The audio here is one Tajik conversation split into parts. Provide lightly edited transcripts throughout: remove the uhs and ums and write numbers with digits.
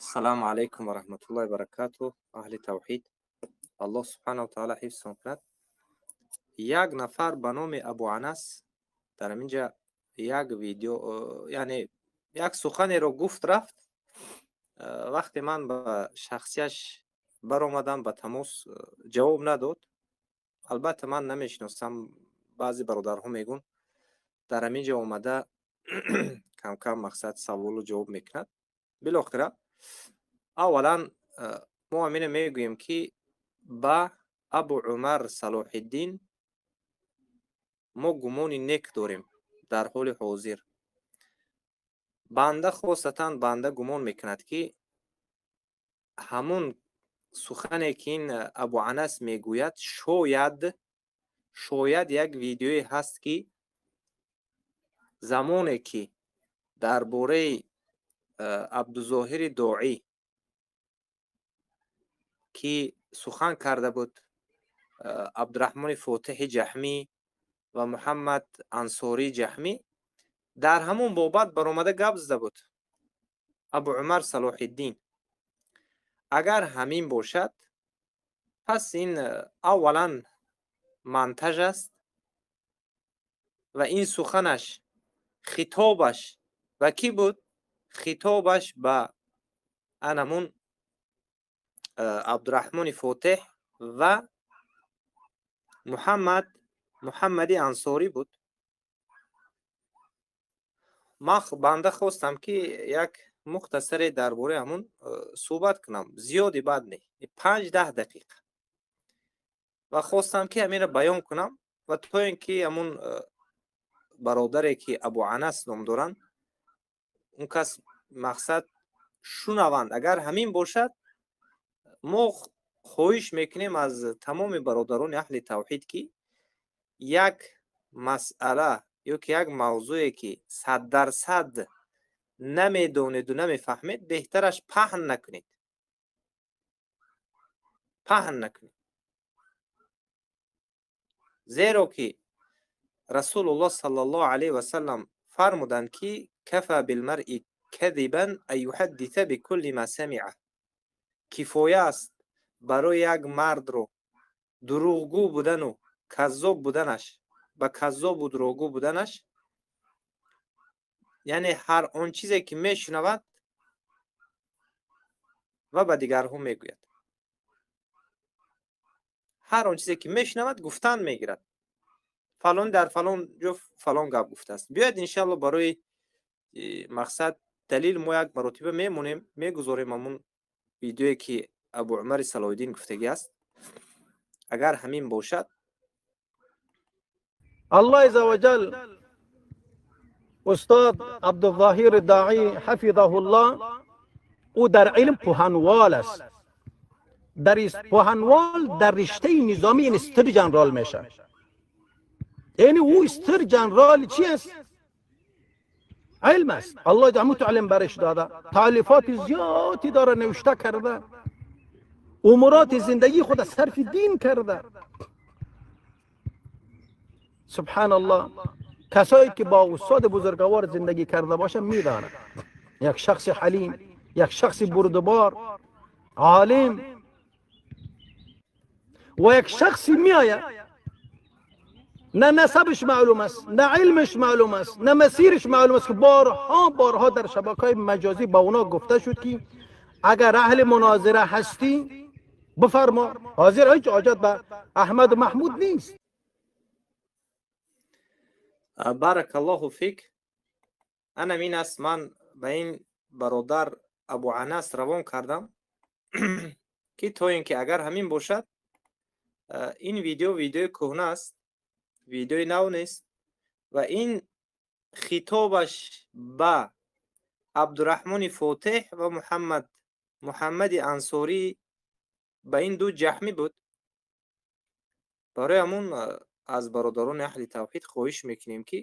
Ассалому алайкум ва раҳматуллоҳи баракату. Аҳли тавҳид, Аллоҳ субҳанаҳу таала ҳифзтон кунад. Як нафар ба номи Абу Анас дар ҳаминҷа як видео, яъне як суханеро гуфт, рафт. Вақте ман ба шахсияш баромадам ба тамос, ҷавоб надод. Албатта, ман намешиносам. Баъзе бародарҳо мегӯн, дар ҳаминҷа омада камкам мақсад саволу ҷавоб мекунад. Билохира, аввалан мо ҳамино мегӯем, ки ба Абу Умар Салоҳиддин мо гумони нек дорем. Дар ҳоли ҳозир банда, хосатан банда гумон мекунад, ки ҳамун сухане, ки ин Абу Анас мегӯяд, шояд як видеое ҳаст, ки замоне ки дар бораи Абдузоҳири Доӣ ки сухан карда буд, Абдураҳмони Фотиҳи Ҷаҳмӣ ва Муҳаммад Ансории Ҷаҳмӣ, дар ҳамон бобат баромада гап зада буд Абу Умар Салоҳиддин. Агар ҳамин бошад, пас ин аввалан монтаж аст ва ин суханаш, хитобаш ба кӣ буд? Хитобаш ба анамун Абдураҳмони Фотеҳ ва Муҳаммади Ансорӣ буд. Ман, банда хостам, ки як мухтасаре дар бораи ҳамун суҳбат кунам, зиёди бад не, 5-10 дақиқа, ва хостам, ки ҳаминро баён кунам ва то ин ки ҳамун бародаре, ки Абу Анас ном доранд, он кас мақсад шунаванд. Агар ҳамин бошад, мо хоҳиш мекунем аз тамоми бародарони аҳли тавҳид, ки як масъала ё ки як мавзӯе, ки 100% намедонеду намефаҳмед, беҳтараш паҳн накунед, паҳн накунед. Зеро ки Расулуллоҳ саллаллоҳу алайҳи васаллам фармуданд, ки كفى بالمرء كذبا أن يحدث بكل ما سمع. Кифоя аст барои як мардро дурӯғгӯ будану каззоб буданаш, ба каззобу дурӯғгӯ буданаш, яъне ҳар он чизе, ки мешунавад ва ба дигарҳо мегӯяд. Ҳар он чизе, ки мешунавад, гуфтан мегирад: фалон дар фалон ҷо фалон гап гуфтааст. Биёед, иншалло, барои мақсад далил мо як маротиба мемонем, мегузорем ҳамун видеое, ки Абу Умари Салоҳиддин гуфтагӣ аст. Агар ҳамин бошад. الله عز وجل استاد عبدالظاهر داعی حفظه الله، او در علم پوهنوال است. در پوهنوال در رشته نظامی این ستر جنرال میشه. یعنی او ستر جنرال چی است؟ علم است. الله جمعو علم برش داده، تالیفات زیادی داره، نوشته کرده، امورات زندگی خود صرف دین کرده. سبحان الله، کسایی که با استاد بزرگوار زندگی کرده باشه میدانه یک شخص حلیم، یک شخص بردبار، عالم و یک شخصی میآید، نه نسبش معلوم است، نه علمش معلوم است، نه مسیرش معلوم است، که بارها بارها در شبکه های مجازی با اونا گفته شد که اگر اهل مناظره هستی بفرما، حاضر، هیچ حاجت به احمد و محمود نیست. بارك الله فيك. Анамин аст. Ман ба ин бародар Абу Анас равон кардам, ки то ин ки агар ҳамин бошад, ин видео видеои кӯҳна аст, видеои нав нест ва ин хитобаш ба Абдураҳмони Фотеҳ ва Муҳаммади Ансорӣ, ба ин ду ҷаҳмӣ буд. Барои ҳамун аз бародарони аҳли тавҳид хоҳиш мекунем, ки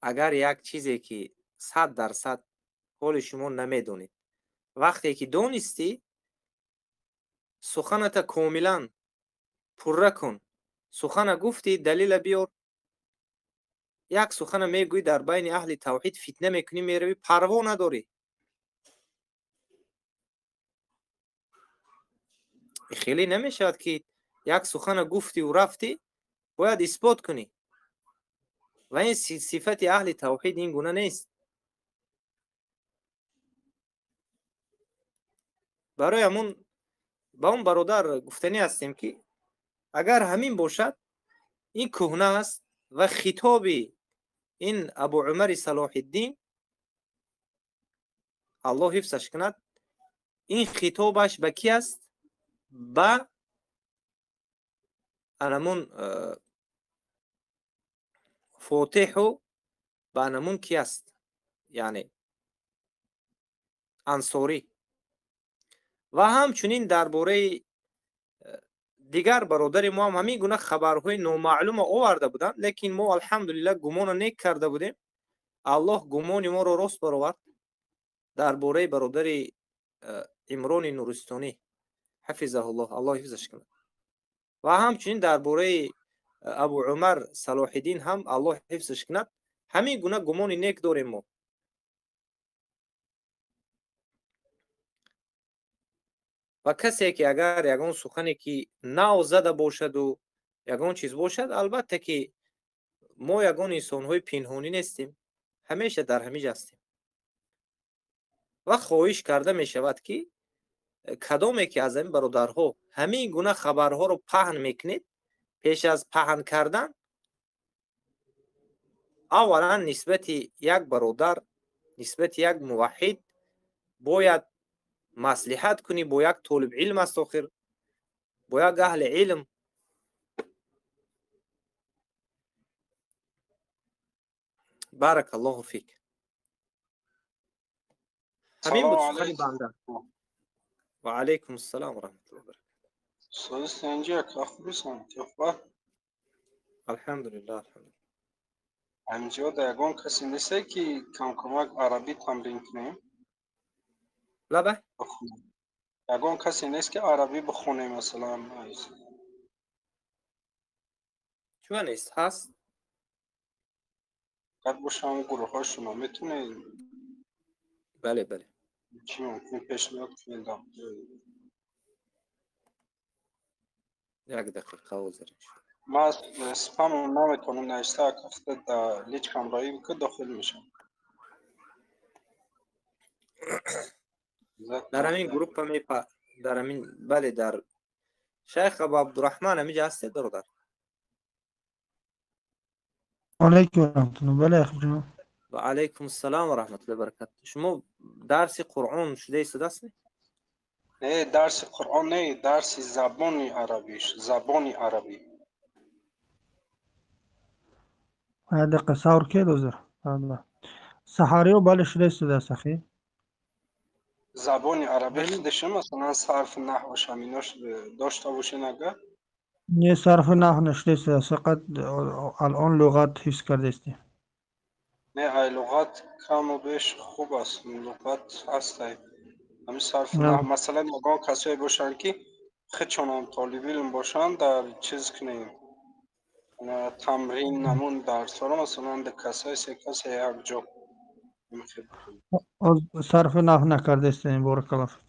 агар як чизе, ки 100% ҳоли шумо намедонед, вақте ки донистӣ, суханата комилан пурра кун. Сухана гуфтӣ, далила биёр. Як сухана мегӯӣ, дар байни аҳли тавҳид фитна мекунӣ, меравӣ, парво надорӣ. Хеле намешавад ки як сухана гуфтиву рафтӣ, бояд исбот кунӣ. Ва ин сифати аҳли тавҳид ин гуна нест. Барои ҳамун ба он бародар гуфтанӣ ҳастем ки агар ҳамин бошад, ин кӯҳна аст ва хитоби ин Абу Умари Салоҳиддин, Аллоҳ ҳифзаш кунад, ин хитобаш ба ки аст? Ба анамун фотиҳу ба анамун ки аст, яъне ансорӣ. Ва ҳамчунин дар бораи дигар бародари мо ҳам ҳамин гуна хабарҳои номаълума оварда буданд, лекин мо алҳамдулиллаҳ гумона нек карда будем. Аллоҳ гумони моро рост баровард дар бораи бародари Имрони Нуристонӣ ҳафизаҳуллоҳ, Аллоҳ ҳифзаш кунад. Ва ҳамчунин дар бораи Абу Умар Салоҳиддин ҳам Аллоҳ ҳифзаш кунад. Ҳамин гуна гумони нек дорем мо. Ва касе ки агар ягон сухане ки нав зада бошаду ягон чиз бошад, албатта ки мо ягон инсонҳои пинҳонӣ нестем, ҳамеша дар ҳамиҷ ҳастем. Ва хоҳиш карда мешавад ки кадоме ки аз ҳамин бародарҳо ҳамин гуна хабарҳоро паҳн мекунед, пеш аз паҳн кардан аввалан нисбати як бародар, нисбати як муваҳҳид бояд маслиҳат кунӣ, бо як толибилм аст охир, бо як аҳли илм. Баракаллоҳу фик. Ҳамин буд сухани банда. Ва алайкум ассалом ва раҳматуллоҳи ва баракатуҳ. Алҳамдулиллаҳ, алҳамдулиллаҳ. Ҳаминҷо дар ягон касе несте ки камкамак арабӣ тамрин кунем? Лаба? Ягон касе нест ки арабӣ бихонем масалан? Чуна нест? Ҳаст? Қад бошам гурӯҳҳо шумо метавонед? Бале, бале. Чӣ мумкин пешниҳод кунед? Як дақиқа ҳозир. Ман спам наметавонам нависта, акафта дар личкам роӣ ки дохил мешавам. Дар ҳамин группа мепа, дар ҳамин, бале, дар Шайх Абу Абдурраҳман ҳамиҷа ҳастед бародар? Алайкум ва раҳматуллоҳ. Бале, ахи. Ва алайкум ассалом ва раҳматуллоҳи ва баракатуҳ. Шумо дарси Қуръон шуда истодастед? Не, дарси Қуръон не, дарси забони арабӣ, забони арабӣ. Як дақиқа сабр кунед ҳозир. Саҳариё бале шуда истодааст ахи. Забони арабӣ худаш масалан сарф наҳваш ҳаминош дошта бошед агар? Не, сарф наҳв нашуда истодааст, фақат алон луғат ҳифз кардаистем. Не, ай луғат каму беш хуб аст, луғат ҳаст ай. Ҳамин сарф наҳв масалан ягон касое бошанд ки худшонам толибилм бошанд, дар чиз кунем тамрин намун дарсҳоро масалан ду касае се касе якҷо. Сарфи наҳв накардаистем, баракаллоҳ фик.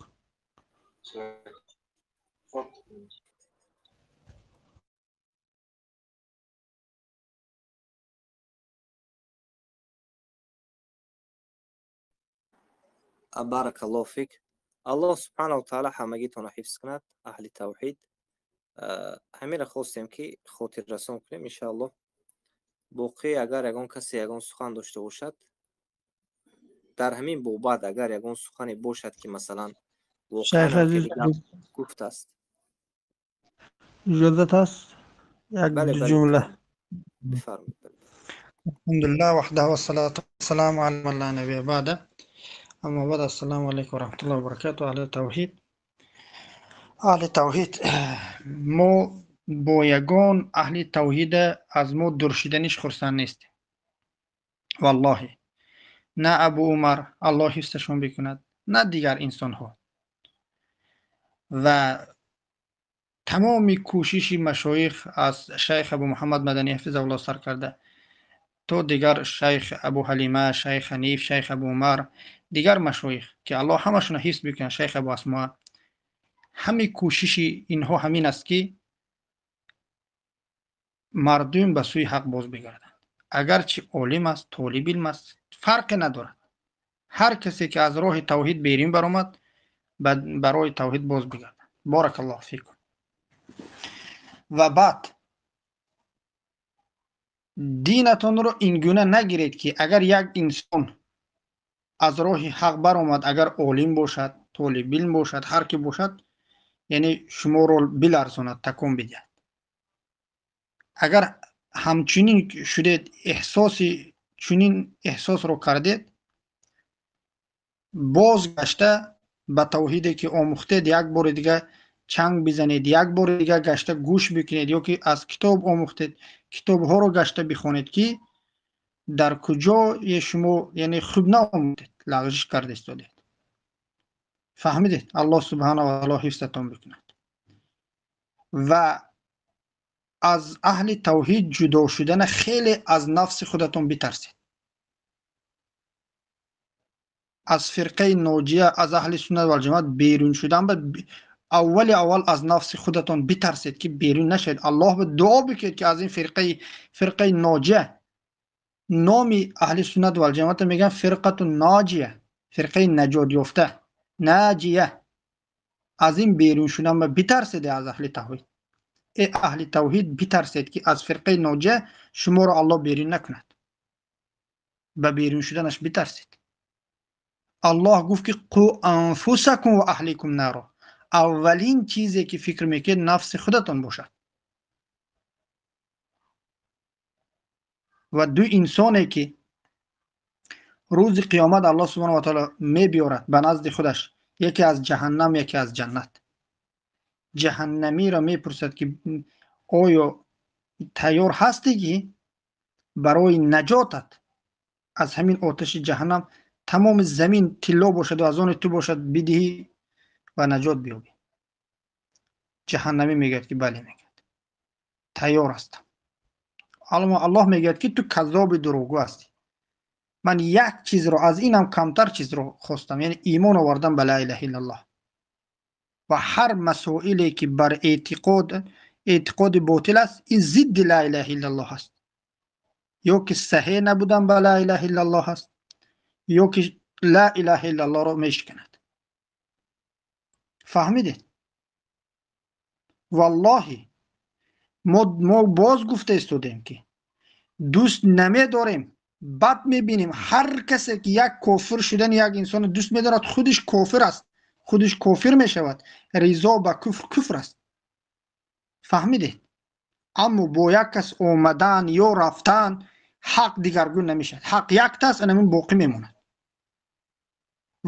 Баракаллоҳу фик. Аллоҳ субҳанаҳу ва таъала ҳамагитонро ҳифз кунад, аҳли тавҳид. Ҳаминро хостем ки хотиррасон кунем иншааллоҳ. Боқӣ агар ягон касе ягон сухан дошта бошад, дар ҳамин бобат агар ягон сухане бошад ки масалан воқеан гуфтааст. Иҷозат ҳаст? Як ҷумла. Бифармоед. Алҳамдулиллаҳ ваҳдаҳу вассалату вассаламу ала ман ла набийя баъда. Аммо баъд, ассалому алайкум ва раҳматуллоҳи ва баракатуҳ. Аҳли тавҳид, аҳли тавҳид, мо бо ягон аҳли тавҳида аз мо дур шиданиш хурсанд нестем. Валлоҳи на Абу Умар, Аллоҳ ҳифзашон бикунад, на дигар инсонҳо. Ва тамоми кӯшиши машоих аз шайх Абу Муҳаммад Маданӣ ҳафизаҳуллоҳ сар карда то дигар шайх Абу Ҳалима, шайх Ҳаниф, шайх Абу Умар, дигар машоих ки Аллоҳ ҳамашонро ҳифз бикунад, шайх Абу Асмо, Ҳамин кӯшиши инҳо ҳамин аст, ки мардум ба сӯи ҳақ боз бигарданд. Агарчи олим аст, толиби илм аст, фарқе надорад. Ҳар касе ки аз роҳи тавҳид берун баромад, ба роҳи тавҳид боз бигардад. Баракаллоҳу фикум. Ва баъд динатонро ин гуна нагиред, ки агар як инсон аз роҳи ҳақ баромад, агар олим бошад, толиби илм бошад, ҳар ки бошад, яъне шуморо биларзонад, такон бидиҳад. Агар ҳамчунин шудед, эҳсоси чунин эҳсосро кардед, бозгашта ба тавҳиде ки омӯхтед як бори дига чанг бизанед, як бори дига гашта гӯш бикунед, ё ки аз китоб омӯхтед, китобҳоро гашта бихонед, ки дар куҷое шумо яъне хуб наомӯхтед, лағзиш карда истодед. Фаҳмидед? Аллоҳ субҳанаҳу ва таъоло ҳифзатон бикунад. Ва аз аҳли тавҳид ҷудо шудана хеле аз нафси худатон битарсед. Аз фирқаи ноҷия, аз аҳли суннат вал ҷамоат берун шудан ба аввали аввал аз нафси худатон битарсед, ки берун нашавед. Аллоҳ ба дуо бикунед, ки аз ин фирқаи ноҷия, номи аҳли суннат вал ҷамоат мегӯянд фирқату ноҷия, фирқаи наҷот ёфта, наҷия. Аз ин берун шудан ба битарсед аз аҳли тавҳид. Э аҳли тавҳид, битарсед, ки аз фирқаи ноҷия шуморо Аллоҳ берун накунад. Ба берун шуданаш битарсед. Аллоҳ гуфт, ки қу анфусакум ва аҳликум наро. Аввалин чизе ки фикр мекунед нафси худатон бошад. Ва ду инсоне ки рӯзи қиёмат Аллоҳ субҳанаҳу ва таъоло мебиёрад ба назди худаш, яке аз ҷаҳаннам, яке аз ҷаннат. Ҷаҳаннамиро мепурсад, ки оё тайёр ҳастӣ, ки барои наҷотат аз ҳамин оташи ҷаҳаннам тамоми замин тилло бошад ва аз они ту бошад бидиҳӣ ва наҷот биёбӣ? Ҷаҳаннамӣ мегӯяд, ки бале, мегӯяд, тайёр ҳастам. Аллоҳ мегӯяд, ки ту каззоби дурӯғгӯ ҳастӣ. Ман як чизро аз инам камтар чизро хостам, яъне имон овардан ба ла илаҳа иллаллоҳ. Ва ҳар масоиле ки бар эътиқоди ботил аст, ин зидди ла илаҳа иллаллоҳ аст. Ё ки саҳеҳ набудан ба ла илаҳа иллаллоҳ аст, ё ки ла илаҳа иллаллоҳро мешиканад. Фаҳмидед? Валлоҳи мо боз гуфта истодем, ки дӯст намедорем, бад мебинем ҳар касе ки як кофир шудани як инсонро дӯст медорад, худиш кофир аст, худиш кофир мешавад. Ризо ба куфр куфр аст. Фаҳмидед? Аммо бо як кас омадан ё рафтан ҳақ дигаргун намешавад. Ҳақ якта аст, анамин боқӣ мемонад.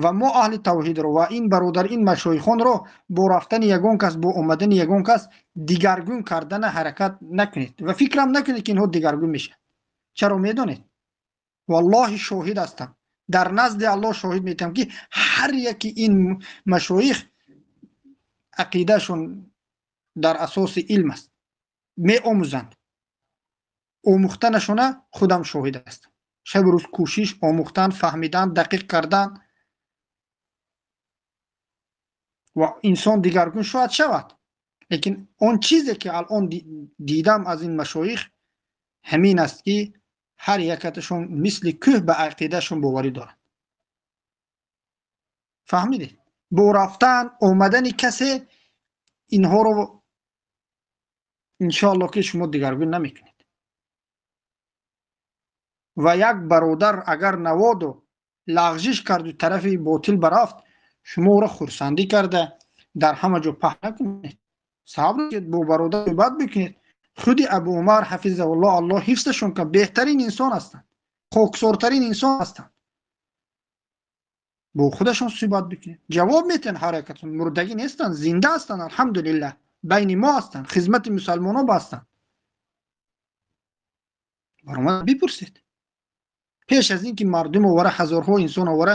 Ва мо аҳли тавҳидро ва ин бародар, ин машоихонро бо рафтани ягон кас, бо омадани ягон кас дигаргун кардана ҳаракат накунед ва фикрам накунед, ки инҳо дигаргун мешаванд. Чаро медонед? Валлоҳи шоҳид ҳастам, дар назди Аллоҳ шоҳид метавам, ки ҳар яки ин машоих ақидаашон дар асоси илм аст, меомӯзанд. Омӯхтанашона худам шоҳид ҳастам. Шабу рӯз кӯшиш, омӯхтан, фаҳмидан, дақиқ кардан, ва инсон дигаргун шояд шавад, лекин он чизе ки алон дидам аз ин машоих ҳамин аст, ки ҳар якаташон мисли кӯҳ ба ақидаашон боварӣ доранд. Фаҳмидед? Бо рафтан омадани касе инҳоро иншоаллоҳ ки шумо дигаргун намекунед. Ва як бародар агар наводу лағжиш карду тарафи ботил барафт, шумо ӯро хурсандӣ карда дар ҳама ҷо паҳн накунед. Сабр кунед, бо бародар суҳбат бикунед. Худи Абу Умар ҳафизаҳуллоҳ, Аллоҳ ҳифзашон кунад, беҳтарин инсон ҳастанд, хоксортарин инсон ҳастанд. Бо худашон суҳбат бикунед, ҷавоб метиҳанд. Ҳаракатон мурдагӣ нестанд, зинда ҳастанд, алҳамдулиллаҳ, байни мо ҳастанд, хизмати мусалмонон ҳастанд. Баромад бипурсед пеш аз ин ки мардум овара, ҳазорҳо инсон овара,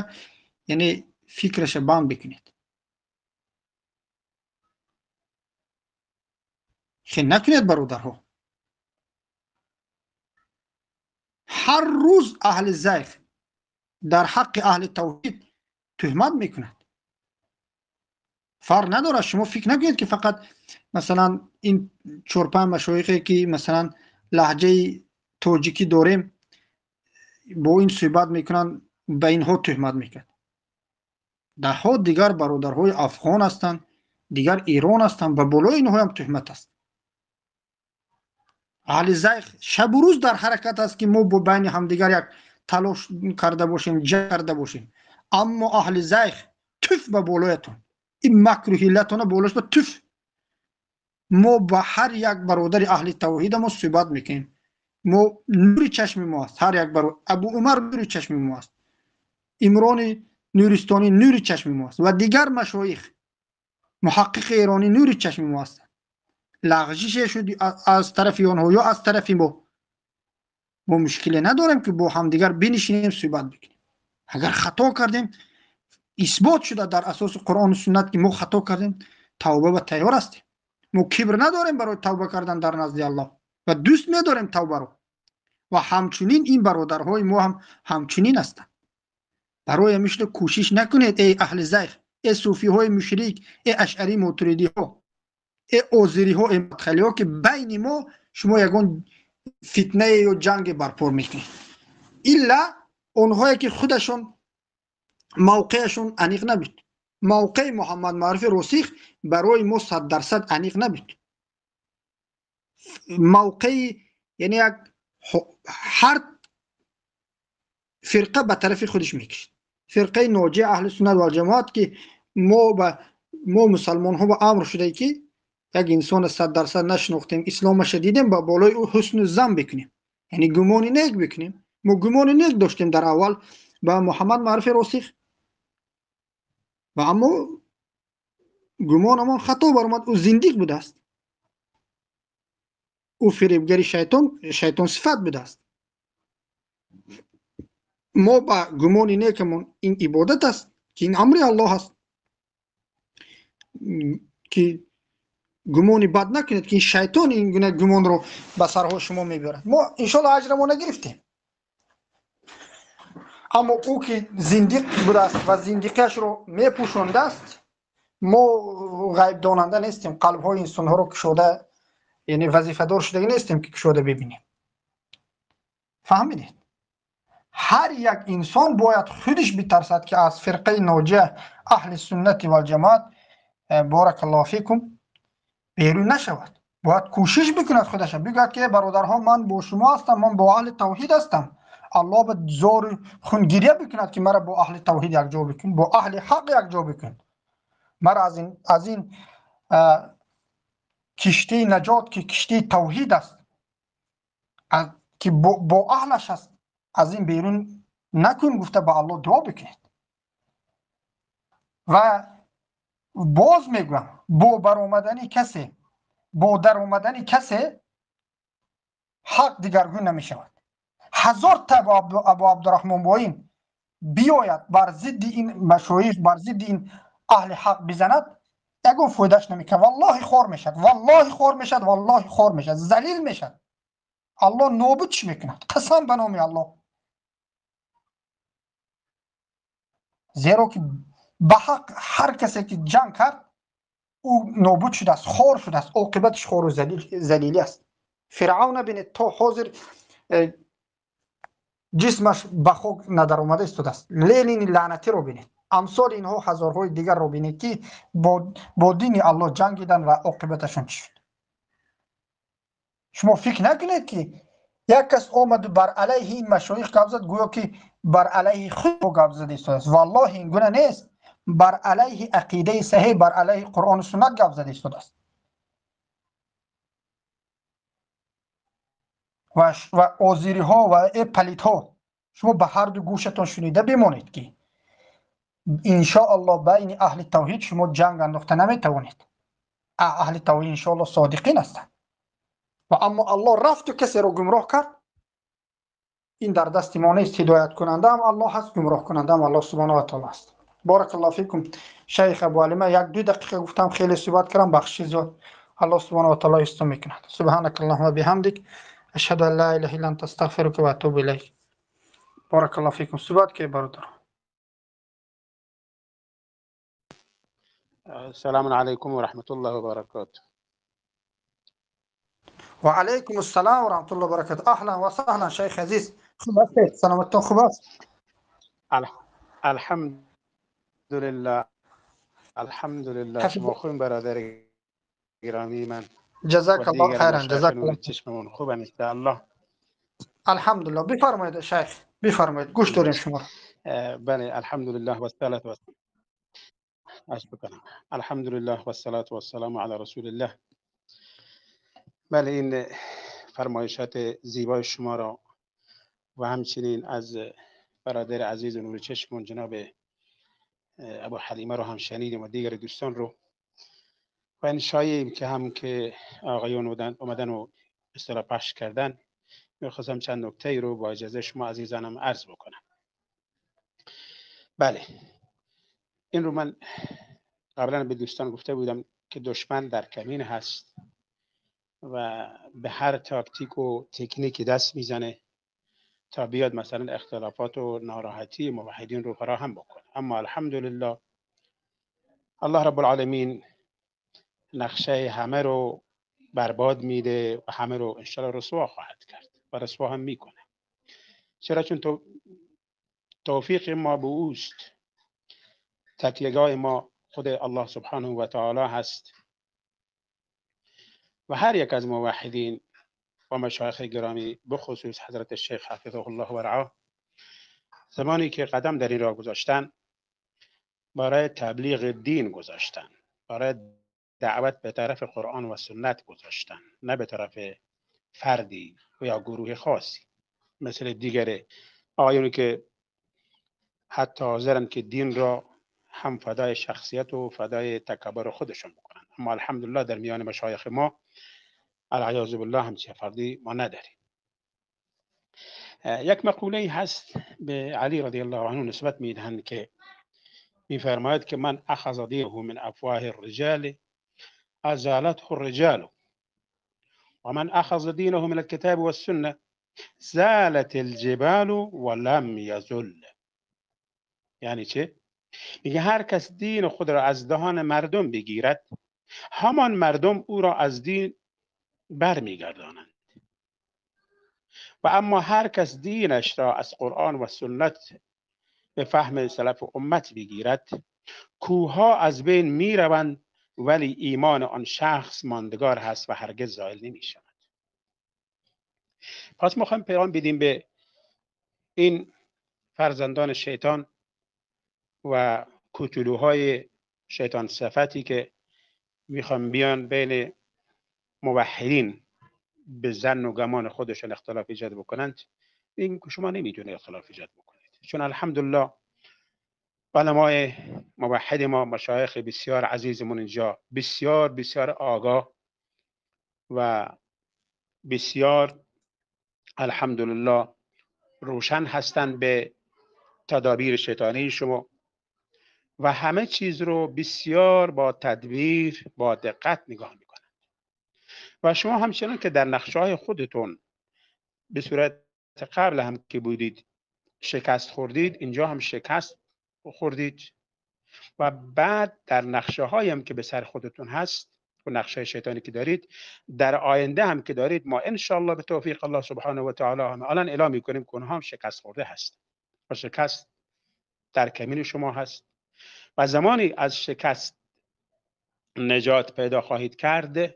яъне фикраша банд бикунед. Хел накунед, бародарҳо. Ҳар рӯз аҳли зайғ дар ҳаққи аҳли тавҳид туҳмат мекунад. Фарқ надорад, шумо фикр накунед, ки фақат масалан ин чор-панҷ машоихе, ки масалан лаҳҷаи тоҷикӣ дорем, бо ин суҳбат мекунанд, ба инҳо туҳмат мекард. Даҳҳо дигар бародарҳои афғон ҳастанд, дигар Эрон ҳастанд, ба болои инҳоям туҳмат аст. Аҳли зайғ шабу рӯз дар ҳаракат аст, ки мо бо байни ҳамдигар як талош карда бошем, ҷанг карда бошем. Аммо аҳли зайғ, туф ба болоятон, ин макру ҳиллатона болош ба туф. Мо ба ҳар як бародари аҳли тавҳида мо суҳбат мекунем. Мо нури чашми мо аст ҳар як бародар. Абу Умар нури чашми мо аст, Имрони Нуристонӣ нури чашми мо аст ва дигар машоих, муҳаққиқи эронӣ нури чашми мо ҳастанд. Лағжише шуд аз тарафи онҳо ё аз тарафи мо, мо мушкиле надорем, ки бо ҳамдигар бинишинем, суҳбат бикунем. Агар хато кардем, исбот шуда дар асоси Қуръону суннат, ки мо хато кардем, тавба ба тайёр ҳастем. Мо кибр надорем барои тавба кардан дар назди Аллоҳ ва дӯст медорем тавбаро. Ва ҳамчунин ин бародарҳои мо ҳам ҳамчунин ҳастанд. Барои ҳамишта кӯшиш накунед, эй аҳли зайғ, эй суфиҳои мушрик, эй ашъарӣ мотуридиҳо, эй озириҳо, эй мадхалиҳо, ки байни мо шумо ягон фитнае ё ҷанге барпо мекунед. Илла онҳое, ки худашон мавқеашон аниқ набуд. Мавқеи Муҳаммад Маъруфи Росих барои мо 100% аниқ набуд. Мавқеи, яъне як ҳар фирқа ба тарафи худаш мекашид. Фирқаи ноҷия аҳли суннат валҷамоат, ки мо ба мо мусалмонҳо ба амр шуда, ки як инсона 100% нашинохтем, исломаша дидем, ба болои ӯ ҳусну зан бикунем, яъне гумони нек бикунем. Мо гумони нек доштем дар аввал ба Муҳаммад Маъруфи Росих, ва аммо гумонамон хато баромад. Ӯ зиндиқ будааст, ӯ фиребгари шайтон, шайтонсифат будааст. Мо ба гумони некамон, ин ибодат аст, ки ин амри Аллоҳ аст, ки гумони бад накунед, ки ин шайтон ин гуна гумонро ба сарҳои шумо мебарад. Мо иншоалло аҷрамо нагирифтем. Аммо ӯ ки зиндиқ будааст ва зиндиқиашро мепӯшондааст, мо ғайбдонанда нестем, қалбҳои инсонҳоро кушода, яъне вазифадор шудагӣ нестем, ки кушода бибинем. Фаҳмидед? Ҳар як инсон бояд худаш битарсад, ки аз фирқаи ноҷия аҳли суннати валҷамоат, боракаллоҳу фикум, берун нашавад. Бояд кӯшиш бикунад, худаша бигӯяд, ки бародарҳо, ман бо шумо ҳастам, ман бо аҳли тавҳид ҳастам. Аллоҳ ба зори хунгирия бикунад, ки мара бо аҳли тавҳид якҷо бикун, бо аҳли ҳақ якҷо бикун, мара аз ин киштии наҷот, ки киштии тавҳид аст, ки бо аҳлаш аст, аз ин берун накун гуфта ба Аллоҳ дуо бикунед. Ва боз мегӯям, бо баромадани касе, бо даромадани касе ҳақ дигаргун намешавад. Ҳазор та Абу Абдураҳмон Боин биёяд, бар зидди ин машоих, бар зидди ин аҳли ҳақ бизанад, ягон фоидааш намекунад. Валлоҳи, хор мешавад, валлоҳи, хор мешавад, валлоҳи, хор мешавад, залил мешавад. Аллоҳ нобудш мекунад, қасам ба номи Аллоҳ. Зеро ки ба ҳақ ҳар касе ки ҷанг кард, ӯ нобуд шудааст, хор шудааст, оқибатиш хору залилӣ аст. Фиръавна бинед, то ҳозир ҷисмаш ба хок надаромада истодааст. Ленини лаънатиро бинед, амсоли инҳо ҳазорҳои дигарро бинед, ки бо дини Аллоҳ ҷангиданд ва оқибаташон чӣ шуд. Шумо фикр накунед, ки як кас омаду бар алайҳи ин машоих гап зад, гӯё ки бар алайҳи худ гап зада истодааст. Валлоҳи, ин гуна нест. Бар алайҳи ақидаи саҳеҳ, бар алайҳи Қуръону суннат гап зада истодааст. Ва озириҳо ва э палидҳо, шумо ба ҳарду гӯшатон шунида бимонед, ки иншоаллоҳ байни аҳли тавҳид шумо ҷанг андохта наметавонед. Аҳли тавҳид иншоаллоҳ содиқин ҳастанд. Ва аммо Аллоҳ рафту касеро гумроҳ кард, ин дар дасти мо нест. Ҳидояткунандаам Аллоҳ ҳаст, гумроҳкунандаам Аллоҳ субҳонаҳу ва таоло аст. Боракаллоҳу фикум, шайх Абу Алима. Як ду дақиқа гуфтам, хеле суҳбат кардам, бахшиши зиёд. Аллоҳ субҳонаҳу ва таоло ҳифзтон мекунад. Субҳанакаллоҳума биҳамдик, ашҳаду ан ла илаҳа илла анта, астағфирука ва атубу илайк. Боракаллоҳу фикум. Суҳбат ки, бародар. السلام علیکم و رحمت الله و برکاته. و علیکم السلام و رحمت الله و برکاته. اهلا و سهلا شیخ عزیز، خوب هستید؟ سلامتتون خوب است؟ الحمد لله، الحمد لله. شما خوب برادر گرامی من؟ جزاک الله خیرا. جزاک الله. چشممون خوب ان شاء الله. الحمدلله. بفرمایید شیخ، بفرمایید، گوش داریم شما. بله، الحمد لله والصلاة والسلام، الحمد لله والصلاة والسلام علی رسول الله. بله، این فرمایشات زیبای شما را و همچنین از برادر عزیز نور چشمون جناب ابو حلیمه رو هم شنیدیم و دیگر دوستان رو، و این شایعیم که هم که آقایون اومدن و اصطلاح پخش کردن، میخواستم چند نکته ای رو با اجازه شما عزیزانم عرض بکنم. بله، این رو من قبلا به دوستان گفته بودم که دشمن در کمین هست و به هر تاکتیک و تکنیکی دست میزنه تا بیاد مثلا اختلافات و ناراحتی موحدین رو فراهم بکنه. اما الحمدلله الله رب العالمین نقشه همه رو برباد میده و همه رو انشالله رسوا خواهد کرد و رسوا هم میکنه. چرا؟ چون توفیق ما به اوست، تکیهگاه ما خود الله سبحانه و تعالی هست و هر یک از موحدین و مشایخ گرامی بخصوص حضرت شیخ حفظه الله و رعاه، زمانی که قدم در این راه گذاشتن، برای تبلیغ دین گذاشتن، برای دعوت به طرف قرآن و سنت گذاشتن، نه به طرف فردی و یا گروه خاصی مثل دیگر آقایونی که حتی حاضرن که دین را هم فدای شخصیت و فدای تکبر خودشون بکنن. اما الحمدلله در میان مشایخ ما العیاذ بالله همچین فردی ما نداریم. یک مقوله هست به علی رضی الله عنه نسبت میدهند که میفرماید که من اخذ دینه من افواه الرجال ازالته الرجال و من اخذ دینه من الكتاب والسنه زالت الجبال ولم یزل. یعنی چه؟ میگه هر کس دین خود را از دهان مردم بگیرد، همان مردم او را از دین برمیگردانند، و اما هر کس دینش را از قرآن و سنت به فهم سلف امت بگیرد، کوهها از بین میروند ولی ایمان آن شخص ماندگار هست و هرگز زائل نمی شود. پس ما خواهیم پیغام بدیم به این فرزندان شیطان و کوتولوهای شیطان صفتی که میخوان بیان بین موحدین به ظن و گمان خودشون اختلاف ایجاد بکنند. این که شما نمیتونید اختلاف ایجاد بکنید، چون الحمدلله علمای موحد ما، مشایخ بسیار عزیزمون اینجا بسیار بسیار آگاه و بسیار الحمدلله روشن هستند به تدابیر شیطانی شما و همه چیز رو بسیار با تدبیر با دقت نگاه میکنند. و شما همچنان که در نقشه خودتون به صورت قبل هم که بودید شکست خوردید، اینجا هم شکست خوردید و بعد در نقشه هایی هم که به سر خودتون هست و نقشه شیطانی که دارید در آینده هم که دارید، ما انشالله به توفیق الله سبحانه و تعالی هم الان اعلام میکنیم که اونها هم شکست خورده هست و شکست در کمین شما هست و زمانی از شکست نجات پیدا خواهید کرد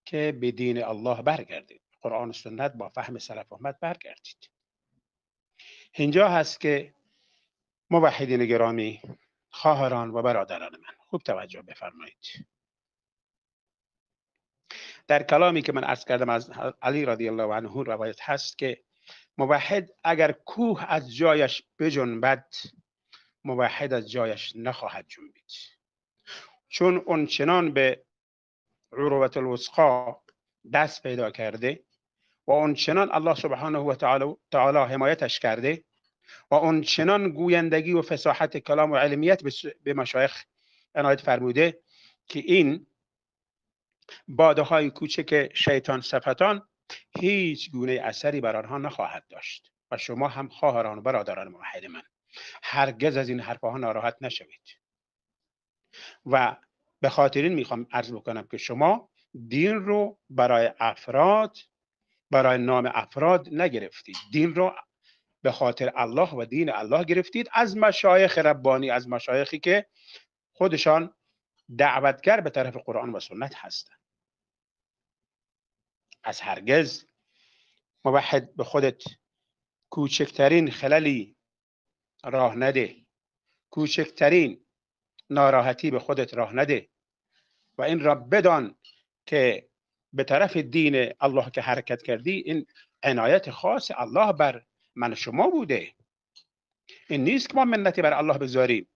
که به دین الله برگردید، قرآن و سنت با فهم سلف امت برگردید. اینجا هست که موحدین گرامی، خواهران و برادران من، خوب توجه بفرمایید. در کلامی که من عرض کردم از علی رضی الله عنه روایت هست که موحد اگر کوه از جایش بجنبد، موحد از جایش نخواهد جنبید، چون اون چنان به عروة الوثقا دست پیدا کرده و اون چنان الله سبحانه و تعالی حمایتش کرده و اون چنان گویندگی و فصاحت کلام و علمیت به مشایخ عنایت فرموده که این باده های کوچک شیطان صفتان هیچ گونه اثری بر آنها نخواهد داشت. و شما هم خواهران و برادران موحد من، هرگز از این حرفها ناراحت نشوید و به خاطر این میخوام عرض بکنم که شما دین رو برای افراد، برای نام افراد نگرفتید، دین رو به خاطر الله و دین الله گرفتید، از مشایخ ربانی، از مشایخی که خودشان دعوتگر به طرف قرآن و سنت هستند. از هرگز موحد به خودت کوچکترین خللی راه نده، کوچکترین ناراحتی به خودت راه نده و این را بدان که به طرف دین الله که حرکت کردی، این عنایت خاص الله بر من شما بوده. این نیست که ما منتی بر الله بذاریم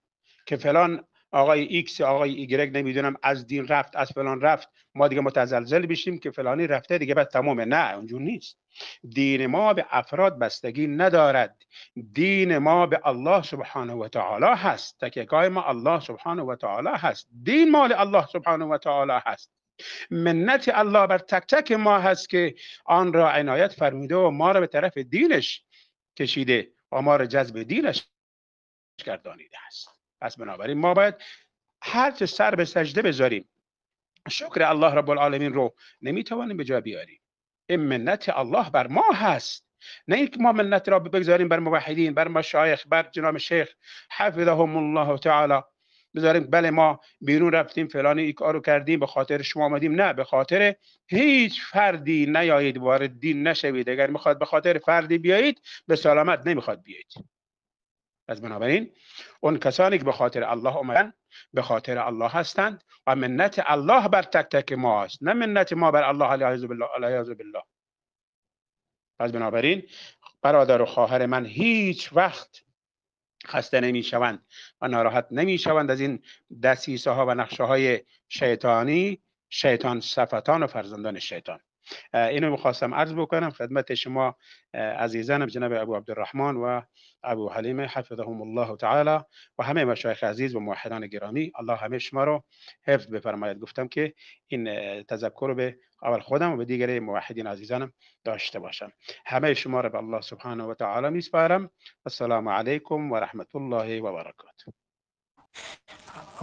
که فلان آقای ایکس، آقای ایگرگ نمیدونم از دین رفت، از فلان رفت، ما دیگه متزلزل بشیم که فلانی رفته دیگه بعد تمومه. نه، اونجور نیست. دین ما به افراد بستگی ندارد، دین ما به الله سبحانه و تعالی هست، تکیه‌گاه ما الله سبحانه و تعالی هست، دین مال الله سبحانه و تعالی هست. منت الله بر تک تک ما هست که آن را عنایت فرموده و ما را به طرف دینش کشیده و ما را جذب دینش گردانیده است. پس بنابراین ما باید هر چه سر به سجده بذاریم شکر الله رب العالمین رو نمیتوانیم به جا بیاریم. این منت الله بر ما هست، نه اینکه ما منت را بگذاریم بر موحدین، بر مشایخ، بر جناب شیخ حفظهم الله تعالی بذاریم بله ما بیرون رفتیم فلانی این کارو کردیم به خاطر شما آمدیم. نه، به خاطر هیچ فردی نیایید، وارد دین نشوید. اگر میخواد به خاطر فردی بیایید به سلامت، نمیخواد بیایید. پس بنابراین اون کسانی که به خاطر الله آمدن به خاطر الله هستند و منت الله بر تک تک ما است، نه منت ما بر الله علیه بالله. پس بنابراین برادر و خواهر من هیچ وقت خسته نمی شوند و ناراحت نمی شوند از این دسیسه ها و نقشه های شیطانی، شیطان صفتان و فرزندان شیطان. اینو میخواستم عرض بکنم خدمت شما عزیزانم جناب ابو عبدالرحمن و ابو حلیمه حفظهم الله تعالی و همه مشایخ عزیز و موحدان گرامی. الله همه شما رو حفظ بفرماید. گفتم که این تذکر رو به اول خودم و به دیگر موحدین عزیزانم داشته باشم. همه شما رو به الله سبحانه و تعالی میسپارم. السلام علیکم و رحمت الله و برکاته.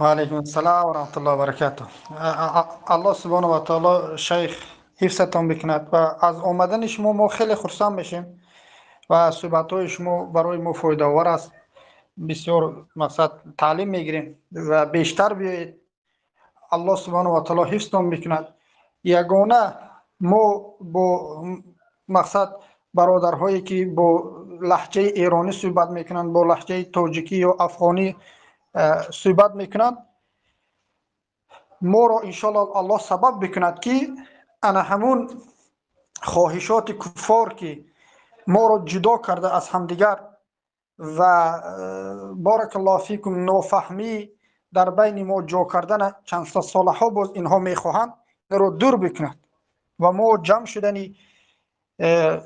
و علیکم السلام و رحمت الله و برکاته. الله سبحانه و تعالی شیخ حفظتان بکند و از آمدن شما ما خیلی خرسند میشیم و صحبت‌های شما برای ما فایده آور است. بسیار مقصد تعلیم میگیریم و بیشتر بیایید. الله سبحانه و تعالی حفظتان بکند. یگانه ما با مقصد برادرهایی که با لهجه ایرانی صحبت میکنند، با لهجه تاجیکی یا افغانی صحبت میکنند، ما را انشالله الله سبب بکند که انا همون خواهشات کفار که ما را جدا کرده از همدیگر و بارک الله فیکم نافهمی در بین ما جا کردن چند ساله ها باز اینها میخواهند رو دور بکند و ما جمع شدنی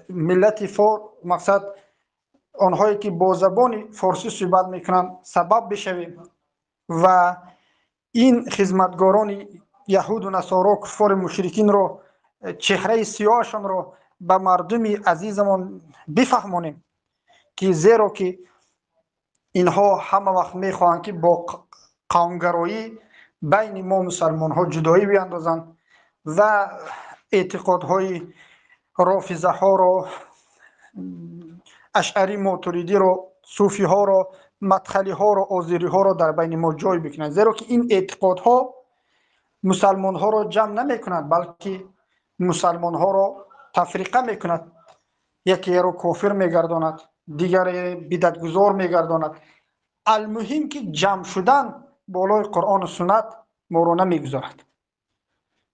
ملت فار مقصد آنهایی که با زبان فارسی صحبت میکنند سبب بشویم و این خدمتگاران یهود و نصارا کفار مشرکین رو چهره سیاهشان رو به مردم عزیزمان بفهمانیم که زیرا که اینها همه وقت میخواهند که با قومگرایی بین ما مسلمان ها جدایی بیاندازند و اعتقادهای رافضه ها رو، اشعری ماتریدی رو، صوفی ها رو، مدخلی ها رو، آذری ها رو در بین ما جای بکنند، زیرا که این اعتقادها مسلمان ها رو جمع نمی کند بلکه مسلمان ها رو تفریقه می کند. یکی رو کافر می گرداند، دیگری بدعتگذار می گرداند. المهم که جمع شدن بالای قرآن و سنت ما رو نمی گذارد.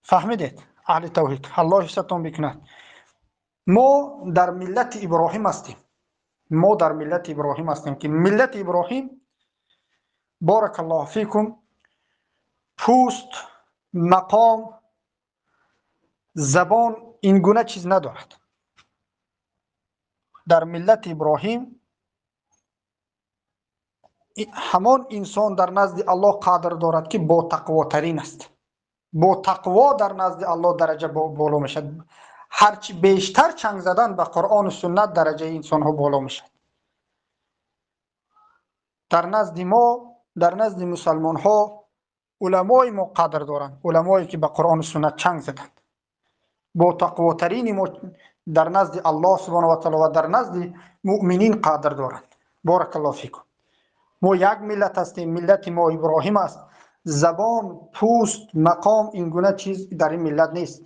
فهمیدید اهل توحید؟ الله حفظتان بکند. ما در ملت ابراهیم هستیم. ما در ملت ابراهیم هستیم که ملت ابراهیم بارک الله فیکم پوست، مقام، زبان این گونه چیز ندارد. در ملت ابراهیم همان انسان در نزد الله قدر دارد که با تقوا ترین است. با تقوا در نزد الله درجه بالا میشد. هرچی بیشتر چنگ زدن به قرآن و سنت درجه انسان ها بالا میشد. در نزد ما، در نزد مسلمان ها Уламои мо қадр доранд, уламое ки ба Қуръону суннат чанг заданд. Бо тақвотарини мо дар назди Аллоҳ субҳонаҳу ва таъоло ва дар назди муъминин қадр доранд. Боракаллоҳу фикум. Мо як миллат ҳастем, миллати мо Иброҳим аст. Забон, пӯст, мақом ин гуна чиз дар ин миллат нест.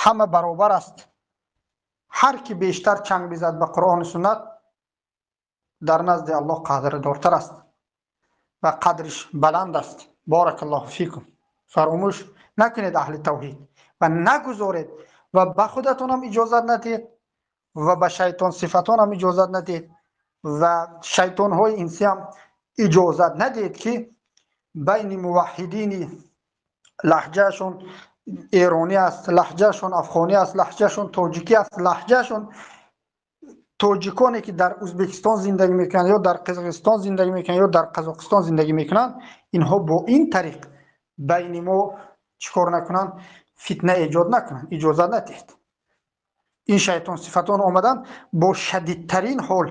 Ҳама баробар аст. Ҳар ки бештар чанг бизад ба Қуръону суннат дар назди Аллоҳ қадрдортар аст ва қадриш баланд аст. Боракаллоҳу фикум. Фаромӯш накунед аҳли тавҳид ва нагузоред ва ба худатонам иҷозат надиҳед ва ба шайтон сифатонам иҷозат надиҳед ва шайтонҳои инсиам иҷозат надиҳед ки байни муваҳҳидини лаҳҷаашон эронӣ аст, лаҳҷаашон афғонӣ аст, лаҳҷаашон тоҷикӣ аст, лаҳҷаашон тоҷиконе ки дар Ӯзбекистон зиндагӣ мекунанд ё дар Қирғизистон зиндагӣ мекунанд ё дар Қазоқистон зиндагӣ мекунанд, инҳо бо ин тариқ байни мо чӣ кор накунанд? Фитна эҷод накунанд, иҷозат надиҳед. Ин шайтон сифатон омаданд бо шадидтарин ҳол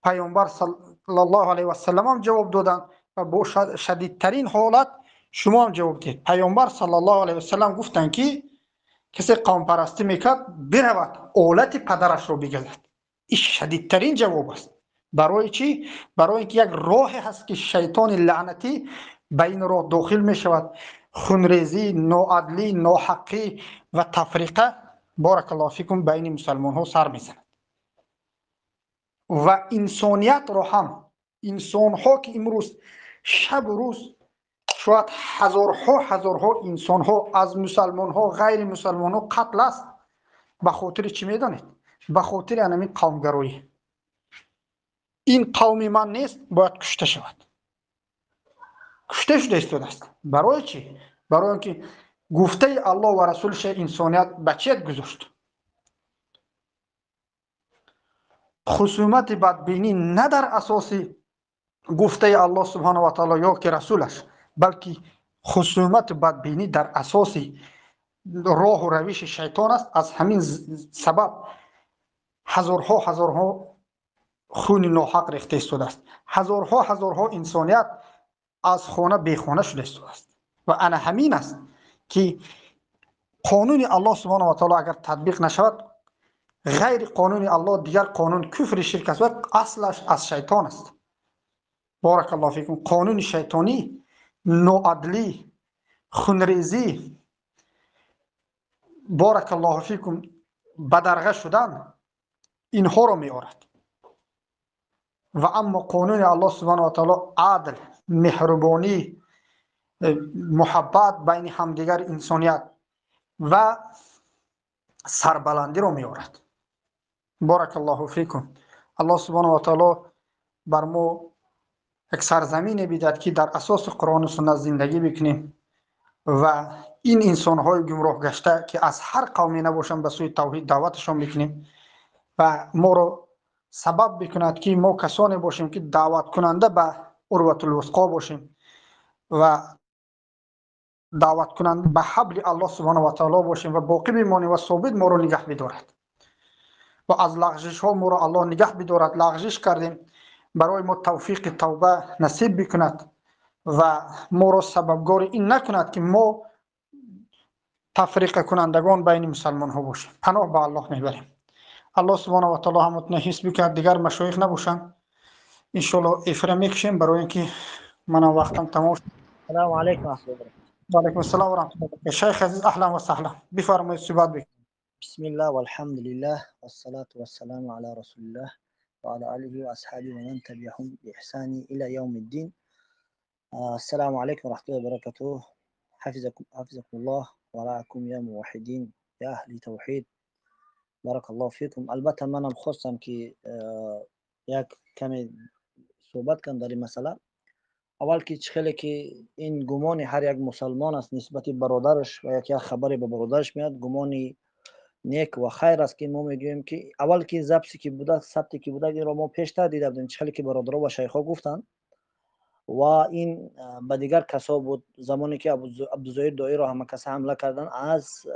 пайғамбар саллаллоҳу алайҳи васаллам ҳам ҷавоб доданд ва бо шадидтарин ҳолат шумо ҳам ҷавоб диҳед. Пайғамбар саллаллоҳу алайҳи васаллам гуфтанд ки касе қавмпарастӣ мекард биравад олати падарашро бигазад. Ин шадидтарин ҷавоб аст. Барои чӣ? Барои ин ки як роҳе ҳаст ки шайтони лаънатӣ ба ин роҳ дохил мешавад. Хунрезӣ, ноадлӣ, ноҳаққӣ ва тафриқа боракаллоҳу фикум байни мусалмонҳо сар мезанад. Ва инсониятро ҳам инсонҳо ки имрӯз шабу рӯз шояд ҳазорҳо ҳазорҳо инсонҳо аз мусалмонҳо ғайри мусалмонҳо қатл аст. Ба хотири чӣ медонед? Ба хотири анамин қавмгароӣ. Ин қавми ман нест, бояд кушта шавад. Кушта шуда истодааст. Барои чӣ? Барои он ки гуфтаи Аллоҳ ва расулша инсоният ба чият гузошт? Хусумати бадбинӣ на дар асоси гуфтаи Аллоҳ субҳонаҳу ва таъоло ё ки расулаш, балки хусумати бадбинӣ дар асоси роҳу равиши шайтон аст. Аз ҳамин сабаб ҳазорҳо ҳазорҳо хуни ноҳақ рехта истодааст. Ҳазорҳо ҳазорҳо инсоният аз хона бехона шуда истодааст. Ва ана ҳамин аст ки қонуни Аллоҳ субҳонаҳу ва таъоло агар татбиқ нашавад, ғайри қонуни Аллоҳ дигар қонун куфри ширк аст ва аслаш аз шайтон аст. Боракаллоҳу фикум. Қонуни шайтонӣ ноадлӣ, хунрезӣ, боракаллоҳу фикум, бадарға шудан инҳоро меорад. Ва аммо қонуни Аллоҳ субҳонаҳу ва таъоло адл, меҳрубонӣ, муҳаббат байни ҳамдигар инсоният ва сарбаландиро меорад. Боракаллоҳу фикум. Аллоҳ субҳонаҳу ва таъоло бар мо як сарзамине бидад ки дар асоси Қуръону суннат зиндагӣ бикунем ва ин инсонҳои гумроҳ гашта ки аз ҳар қавме набошанд ба сӯи тавҳид даъваташон бикунем ва моро сабаб бикунад ки мо касоне бошем ки даъваткунанда ба урватулвусқо бошем ва даъваткунанда ба ҳабли Аллоҳ субҳонаҳу ва таъоло бошем ва боқӣ бимонем ва собит моро нигаҳ бидорад ва аз лағжишҳо моро Аллоҳ нигаҳ бидорад. Лағжиш кардем, барои мо тавфиқи тавба насиб бикунад ва моро сабабгори ин накунад ки мо тафриқакунандагон байни мусалмонҳо бошем. Паноҳ ба Аллоҳ мебарем. Аллоҳ субҳонаҳу ва таъоло ҳаматона ҳифз бикунад. Дигар машоих набошанд, иншоаллоҳ эфира мекушем, барои ин ки манам вақтам тамом шуд. Салому алайкум ва раҳматуллоҳи ва баракатуҳ. Ва алайкум ассалом ва раҳматуллоҳи ва баракатуҳ. Шайх азиз, аҳлан ва саҳлан, бифармоед, суҳбат бикунед. Бисмиллаҳ валҳамдулиллаҳ вассалату вассаламу ала расулиллаҳ ва ала алиҳи ва асҳабиҳи ва ман табиаҳум биихсани ила явмиддин. Ассалому алайкум ва раҳматуллоҳи ва баракатуҳ. Ҳафизакумуллоҳ ва раакум я муваҳҳидин я аҳли тавҳид. Баракаллоҳу фикум. Албатта манам хостам ки як каме суҳбат кунам дар ин масъала. Аввал ки чӣ хеле ки ин гумони ҳар як мусалмон аст нисбати бародараш ва як хабаре ба бародараш меояд, гумони нек ва хайр аст ки мо мегӯем ки аввал ки записе ки буда, сабте ки буда, инро мо пештар дида будем, чӣ хеле ки бародаро ва шайхҳо гуфтанд ва ин ба дигар касо буд. Замоне ки Абдузоир Доиро ҳама каса ҳамла карданд аз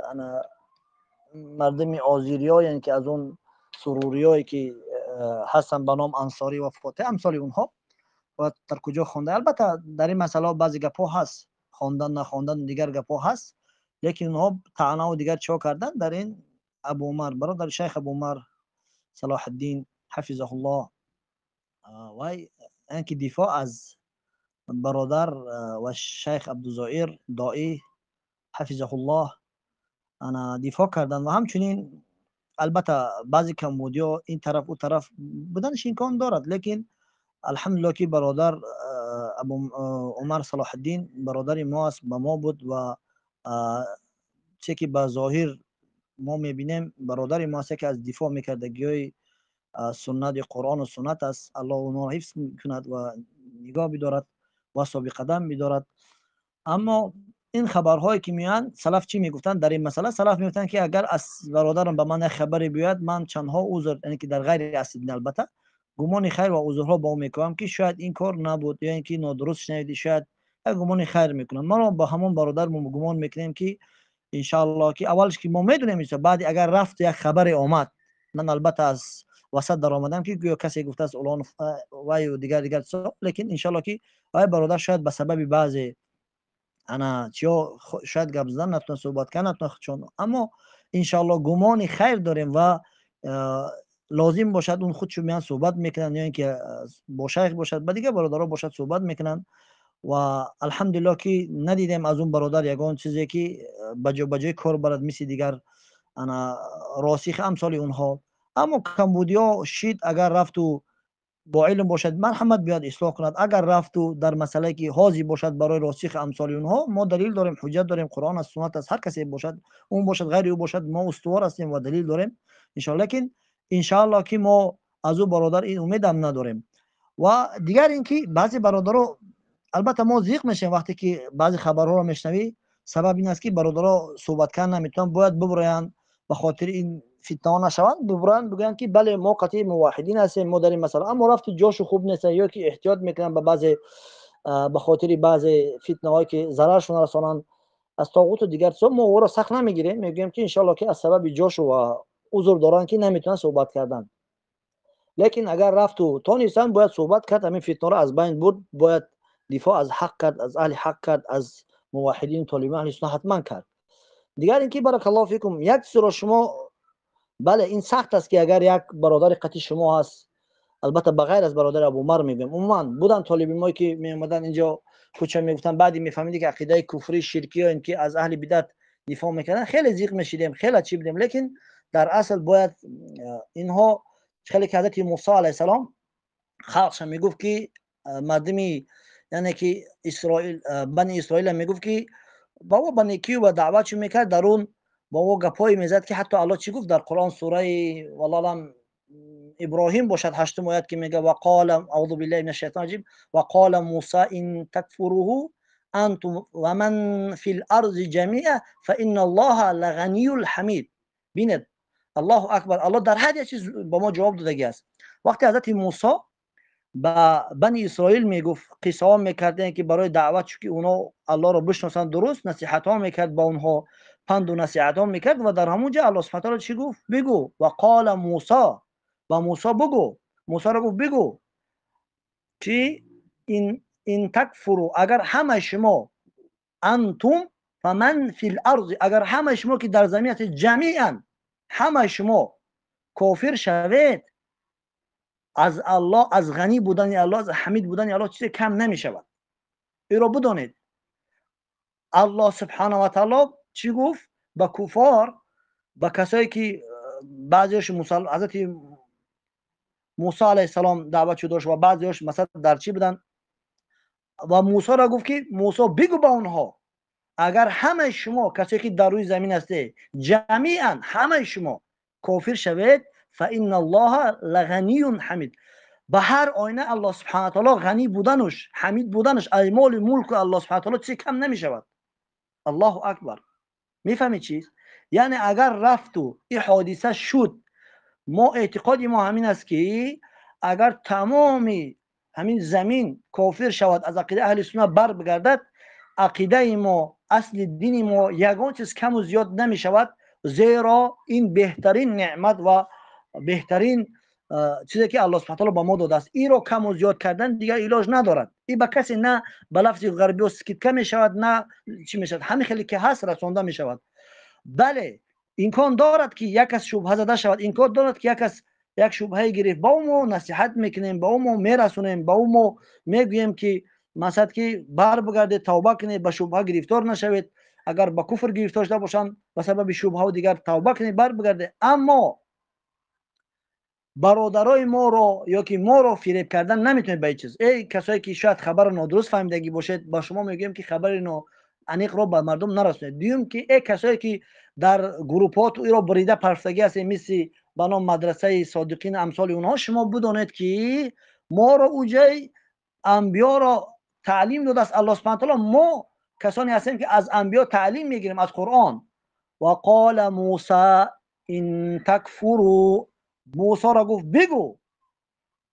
мардуми озириё, яъне ки аз он суруриёе ки ҳастанд ба ном Ансорӣ ва Фотеҳ, амсоли онҳо ва дар куҷо хонда. Албатта дар ин масъалаҳо баъзе гапҳо ҳаст. Хондан, нахондан, дигар гапҳо ҳаст, лекин онҳо таънаву дигар чиҳо карданд дар ин Абу Умар, бародар шайх Абу Умар Салоҳиддин ҳафизаҳуллоҳ, вай ки дифоъ аз бародар ва шайх Абдузоир доӣ ҳафизаҳуллоҳ ана дифоъ карданд. Ва ҳамчунин, албатта, баъзе камбудиҳо ин тараф, ӯ тараф буданаш имкон дорад, лекин алҳамдулиллоҳ, ки бародар Абу Умар Салоҳиддин бародари мо аст, ба мо буд ва чизе ки ба зоҳир мо мебинем, бародари мо аст, яке аз дифоъ мекардагиҳои суннати Қуръону суннат аст. Аллоҳ онҳоро ҳифз кунад ва нигоҳ бидорад ва собиққадам бидорад. Аммо ин хабарҳое ки меоянд, салаф чӣ мегуфтанд дар ин масъала? Салаф мегуфтанд, ки агар аз бародарам ба ман як хабаре биёяд, ман чандҳо узр, яъне ки дар ғайри асли дин, албатта, гумони хайр ва узрҳо ба ӯ мекунам, ки шояд ин кор набуд ё ин ки нодуруст шунавидӣ, шояд як гумони хайр мекунам. Маро ба ҳамон бародар мо гумон мекунем, ки иншааллоҳ, ки аввалш ки мо медонем, баъди агар рафт як хабаре омад, ман албатта аз васат даромадам, ки гӯё касе гуфтааст улонов ваю дигар дигар чизо, лекин иншааллоҳ, ки вай бародар шояд ба сабаби баъзе ана чиё шояд гап задан натавонад, суҳбат кардан натавонад худшон, аммо иншааллоҳ гумони хайр дорем ва лозим бошад, он худшо меянд, суҳбат мекунанд, ё ин ки бо шайх бошад, ба дигар бародаро бошад, суҳбат мекунанд. Ва алҳамдулиллоҳ, ки надидем аз он бародар ягон чизе, ки ба ҷои кор барад, мисли дигар ана росих амсоли онҳо. Аммо камбудиҳо шид, агар рафту бо илм бошад, марҳамат, биёяд, ислоҳ кунад. Агар рафту дар масъалае ки ҳозир бошад барои росих амсоли онҳо, мо далил дорем, ҳуҷҷат дорем, Қуръон аст, суннат аст. Ҳар касе бошад, он бошад, ғайри ӯ бошад, мо устувор ҳастем ва далил дорем, иншоалло. Лекин иншоалло, ки мо аз ӯ бародар ин умедам надорем. Ва дигар ин ки баъзе бародаро, албатта, мо зиқ мешавем, вақте ки баъзе хабарҳоро мешунавӣ. Сабаб ин аст, ки бародаро суҳбат кардан наметавонанд, бояд буброянд, ба хотири ин фитнаҳо нашаванд, буброянд, бигӯянд, ки бале, мо қатъи муваҳҳидин ҳастем, мо дар ин масъала, аммо рафти ҷошу хуб нест ё ки эҳтиёт мекунанд ба баъзе, ба хотири баъзе фитнаҳое, ки зараршон расонанд аз тоғуту дигар чизо. Мо ӯро сахт намегирем, мегӯем, ки иншоалло, ки аз сабаби ҷошу ва узр доранд, ки наметавонанд суҳбат кардан. Лекин агар рафту тонистанд, бояд суҳбат кард, ҳамин фитнаро аз байн бурд, бояд дифоъ аз ҳақ кард, аз аҳли ҳақ кард, аз муваҳҳидин, толибин аҳли сунна ҳатман кард. Дигар ин ки, баракаллоҳу фикум, як чизро шумо, бале, ин сахт аст, ки агар як бародари қатъи шумо ҳаст, албатта, ба ғайр аз бародари Абуумар мегӯям, умуман буданд толибилмое, ки меомаданд инҷо, кӯча мегуфтанд, баъде мефаҳмидӣ, ки ақидаи куфрӣ, ширкӣ ё ин ки аз аҳли бидат дифоъ мекарданд, хеле зиқ мешидем, хеле чӣ будем. Лекин дар асл бояд инҳо, хеле ки ҳазрати Мусо алайҳиссалом халқша мегуфт, ки мардуми, яъне ки Исроил, Бани Исроила мегуфт, ки ба ӯ ба некию ба даъват чӣ мекард, дар он ба ӯ гапҳое мезад, ки ҳатто Аллоҳ чӣ гуфт дар Қуръон, сураи, валлоҳу алам, Иброҳим бошад, ҳаштум оят, ки мега: وقال، أعوذ بالله من الشيطان الرجيم، وقال موسى إن تكفروا أنتم ومن في الأرض جميعا فإن الله لغني حميد. Бинед, Аллоҳу акбар, Аллоҳ дар ҳар як чиз ба мо ҷавоб додагӣ аст. Вақте ҳазрати Мусо ба Бани Исроил мегуфт, қиссаҳо мекардем, ки барои даъват, чунки онҳо Аллоҳро бишносанд дуруст, насиҳатҳо мекард ба онҳо, панду насиҳатҳо мекард. Ва дар ҳамон ҷо Аллоҳ субҳана таъала чӣ гуфт? Бигӯ, وقال موسى, ба Мусо бигӯ, Мусоро гуфт, бигӯ, чи إن تكفروا, агар ҳамаи шумо, أنتم ومن في الأرض, агар ҳамаи шумо, ки дар замин ҳастед, جميعا, ҳамаи шумо кофир шавед, аз Аллоҳ, аз ғанӣ будани Аллоҳ, аз ҳамид будани Аллоҳ чизе кам намешавад. Иро бидонед. Аллоҳ субҳана ва таъало чӣ гуфт ба куфор, ба касое ки баъзеаш ҳазрати Мусо алайҳиссалом даъват шуда дошт ва баъзеаш масалан дар чӣ буданд, ва Мусоро гуфт, ки Мусо, бигӯ ба онҳо, агар ҳамаи шумо, касое ки дар рӯи замин ҳастед, جميعا, ҳамаи шумо кофир шавед, فإن الله لغني حميد, ба ҳар оина Аллоҳ субҳана таъало ғанӣ будануш, ҳамид буданаш, аз моли мулку Аллоҳ субҳана таъало чизе кам намешавад. Аллоҳу акбар! Мефаҳмед чиз? Яъне агар рафту ин ҳодиса шуд, мо эътиқоди мо ҳамин аст, ки агар тамоми ҳамин замин кофир шавад, аз ақидаи аҳли сунна бар бигардад, ақидаи мо, асли дини мо ягон чиз каму зиёд намешавад, зеро ин беҳтарин неъмат ва беҳтарин Чизе ки Аллоҳ субҳана таъоло ба мо додааст, инро каму зиёд кардан дигар илоҷ надорад. Ин ба касе на ба лафзи ғарбиё скидка мешавад, на чӣ мешавад, ҳамин хеле ки ҳаст расонда мешавад. Бале, имкон дорад, ки як кас шубҳа зада шавад, имкон дорад, ки як кас як шубҳае гирифт, ба ӯ мо насиҳат мекунем, ба ӯ мо мерасонем, ба ӯ мо мегӯем, ки масалан ки бар бигардед, тавба кунед, ба шубҳа гирифтор нашавед. Агар ба куфр гирифтор шуда бошанд ба сабаби шубҳаву дигар, тавба кунед, бар бигардед. Аммо бародарои моро ё ки моро фиреб кардан наметавонед ба ҳеҷ чиз. Эй касое ки шояд хабаро нодуруст фаҳмидагӣ бошед, ба шумо мегӯем, ки хабари аниқро ба мардум нарасонед. Дуюм, ки эй касое ки дар группҳо иро бурида парфтагӣ ҳастед, мисли ба ном мадрасаи содиқин, амсоли онҳо, шумо бидонед, ки моро уҷай анбиёро таълим додааст Аллоҳ субҳана таоло. Мо касоне ҳастем, ки аз анбиё таълим мегирем, аз Қуръон. Ва қола Муса ин такфуру, Мусоро гуфт: бигӯ,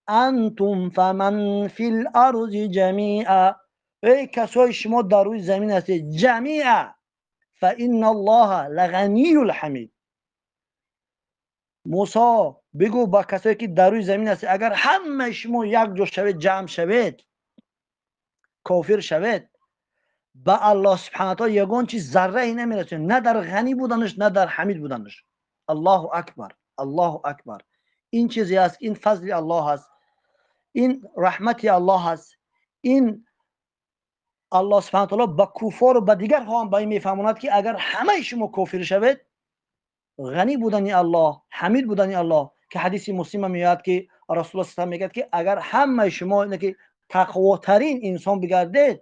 антум фаман фил арзи ҷамиа, эй касои шумо дар рӯи замин ҳастед, ҷамиа, фа инна Аллоҳа лаганийюл ҳамид. Мусо бигӯ ба касое ки дар рӯи замин ҳастед, агар ҳамаи шумо як ҷо шавед, ҷамъ шавед, кофир шавед, ба Аллоҳ субҳана таоло ягон чиз заррае намерасонед, на дар ғанӣ буданаш, на дар ҳамид буданаш. Аллоҳу акбар, Аллоҳу акбар! Ин чизе аст, ин фазли Аллоҳ аст, ин раҳмати Аллоҳ аст. Ин Аллоҳ субҳана таоло ба куфору ба дигарҳо ҳам ба ин мефаҳмонад, ки агар ҳамаи шумо кофир шавед, ғанӣ будани Аллоҳ, ҳамид будани Аллоҳ, ки ҳадиси Муслима меояд, ки Расулуллоҳ саллаллоҳу мегӯяд, ки агар ҳамаи шумо ки тақвотарин инсон бигардед,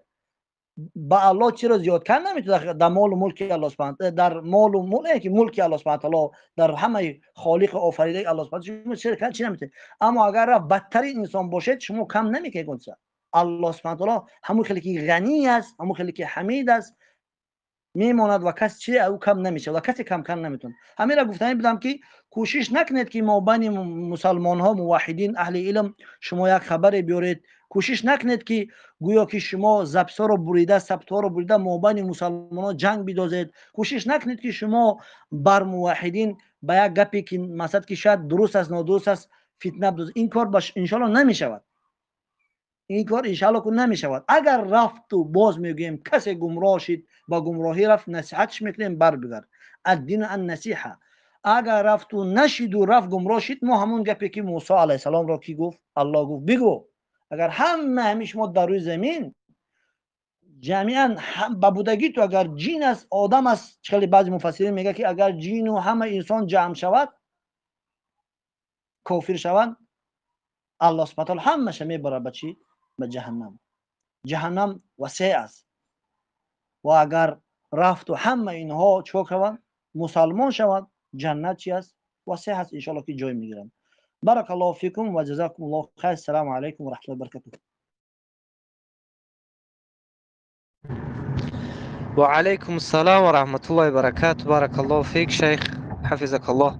ба Аллоҳ чиро зиёд кард наметавонад дар молу мулки Аллоҳ субҳана, дар молу мулк, ки мулки Аллоҳ субҳана таоло, дар ҳамаи холиқу офаридаи Аллоҳ субҳана шумо чиро кард чи наметавонед. Аммо агар рафт бадтарин инсон бошед, шумо кам намекунед. Аллоҳ субҳана таоло ҳамон хеле ки ғанӣ аст, ҳамон хеле ки ҳамид аст мемонад ва кас чизе ӯ кам намешавад ва касе кам кард наметавонад. Ҳаминро гуфтанӣ будам, ки кӯшиш накунед, ки мобайни мусалмонҳо, муваҳҳидин, аҳли илм шумо як хабаре биёред. Кӯшиш накунед, ки гӯё ки шумо записҳоро бурида, сабтҳоро бурида, мобайни мусалмонҳо ҷанг бидозед. Кӯшиш накунед, ки шумо бар муваҳҳидин ба як гапе, ки масалан ки шояд дуруст аст, нодуруст аст, фитна бидозед. Ин кор иншоалло намешавад, ин кор иншоалло ку намешавад. Агар рафту, боз мегӯем, касе гумроҳ шид, ба гумроҳӣ рафт, насиҳатш мекунем, бар бигард. Аддину ан насиҳа. Агар рафту нашиду рафт гумроҳ шид, мо ҳамон гапе ки Мусо алайҳиссаломро ки гуфт, Аллоҳ гуфт: бигӯ, агар ҳама ҳамин шумо дар рӯи замин ҷамиан ба будагӣ ту, агар ҷин аст, одам аст, хеле баъзе муфассирин мегӯяд, ки агар ҷину ҳама инсон ҷамъ шавад, кофир шаванд, Аллоҳ субҳана таоло ҳамаша мебарад ба чӣ? Ба ҷаҳаннам. Ҷаҳаннам васеъ аст. Ва агар рафту ҳама инҳо чикор шаванд, мусалмон шаванд, ҷаннат чи аст? Васеъ аст, иншоалло ки ҷой мегиранд. Барак Аллоҳу фикум ва ҷазакум Аллоҳу хайр. Ассалому алайкум ва раҳматуллоҳи ва баракатуҳ. Ва алайкум ассалом ва раҳматуллоҳи ва баракатуҳ. Баракаллоҳу фик, шайх, ҳафизакаллоҳ.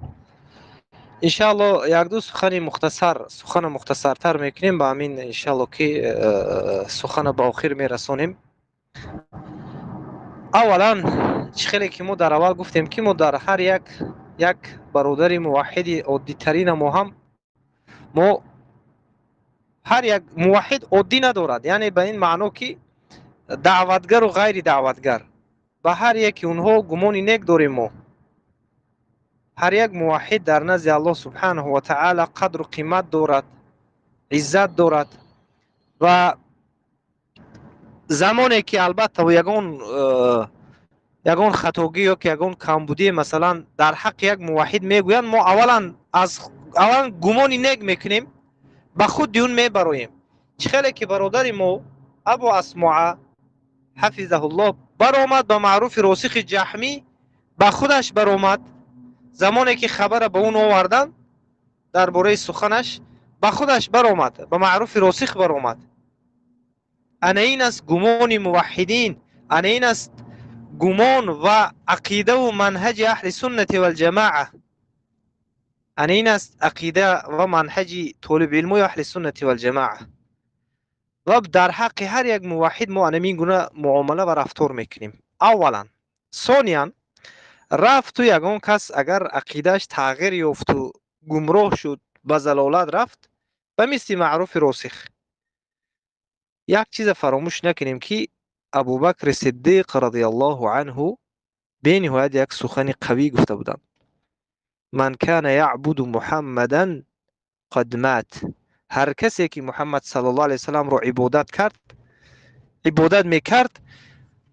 Иншаалло якду сухани мухтасар, сухана мухтасартар мекунем, ба ҳамин иншаалло ки сухана ба охир мерасонем. Аввалан, чӣ хеле ки мо дар аввал гуфтем, ки мо дар ҳар як бародари муваҳҳиди оддитарина мо ҳам, мо ҳар як муваҳҳид оддӣ надорад, яъне ба ин маъно, ки даъватгару ғайри даъватгар, ба ҳар яки онҳо гумони нек дорем. Мо ҳар як муваҳҳид дар назди Аллоҳ субҳанаҳу ва таъала қадру қимат дорад, иззат дорад. Ва замоне ки албатта ягон хатогӣ ё ки ягон камбудие, масалан, дар ҳаққи як муваҳҳид мегӯянд, мо аввалан аз аввалан гумони нек мекунем, ба худи он мебароем. Чӣ хеле ки бародари мо Абу Асмоа ҳафизаҳуллоҳ баромад ба маъруфи Росихи Ҷаҳмӣ, ба худаш баромад. Замоне ки хабара ба он оварданд дар бораи суханаш, ба худаш баромад, ба маъруфи Росих баромад. Ана ин аст гумони муваҳҳидин, ана ин аст гумон ва ақидаву манҳаҷи аҳли суннати валҷамоа, ана ин аст ақида ва манҳаҷи толибилмои аҳли суннати валҷамоа. Ва дар ҳаққи ҳар як муваҳҳид мо анамин гуна муомала ва рафтор мекунем аввалан. Сониян, рафту ягон кас агар ақидааш тағйир ёфту гумроҳ шуд, ба залолат рафт, ба мисли маъруфи росих. Як чиза фаромӯш накунем, ки Абубакри Сиддиқ радиаллоҳу анҳу бениҳоят як сухани қавӣ гуфта буданд: ман кана яъбуду муҳаммадан қад мат. Ҳар касе ки Муҳаммад саллаллоҳу алайҳи васалламро ибодат кард, ибодат мекард,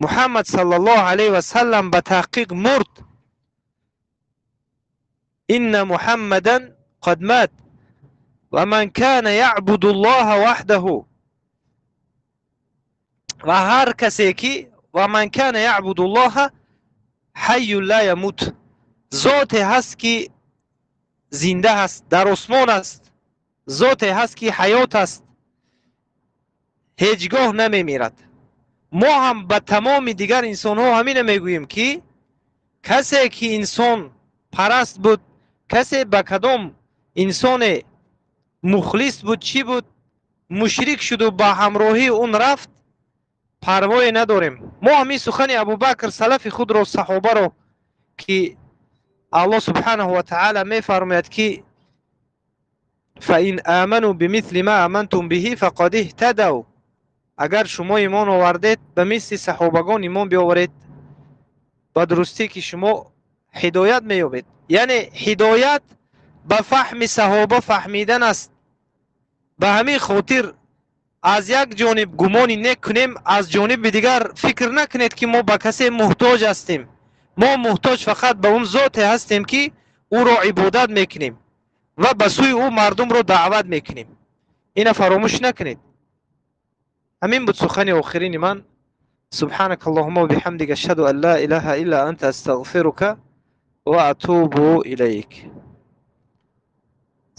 Муҳаммад саллаллоҳу алайҳи васаллам ба таҳқиқ мурд. Инна муҳаммадан қад мат ва ман кана яъбуду ллоҳа ваҳдаҳу, ва ҳар касе ки ва ман кана яъбуду ллоҳа ҳайюн ла ямут, зоте ҳаст ки зинда ҳаст, дар осмон аст, зоте ҳаст ки ҳаёт аст, ҳеҷ гоҳ намемирад. Мо ҳам ба тамоми дигар инсонҳо ҳамина мегӯем, ки касе ки инсон параст буд, касе ба кадом инсоне мухлис буд, чӣ буд, мушрик шуду ба ҳамроҳии он рафт, парвое надорем. Мо ҳамин сухани Абубакр, салафи худро, саҳобаро, ки Аллоҳ субҳанаҳу ва таъала мефармояд, ки фаин аману бимисли ма амантум биҳи фақад иҳтадав, агар шумо имон овардед, ба мисли саҳобагон имон биёваред, ба дурустӣ ки шумо ҳидоят меёбед. Яъне ҳидоят ба фаҳми саҳоба фаҳмидан аст. Ба ҳамин хотир аз як ҷониб гумони нек кунем, аз ҷониби дигар фикр накунед, ки мо ба касе муҳтоҷ ҳастем. Мо муҳтоҷ фақат ба он зоте ҳастем, ки ӯро ибодат мекунем ва ба сӯи ӯ мардумро даъват мекунем. Ина фаромӯш накунед. Ҳамин буд сухани охирини ман. سبحانك اللهم وبحمدك أشهد أن لا إله إلا أنت أستغفرك وأتوب إليك.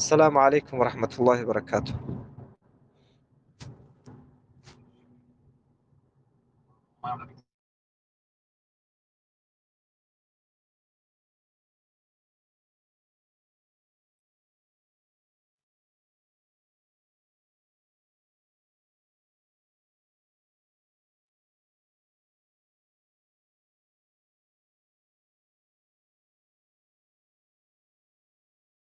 السلام عليكم ورحمة الله وبركاته.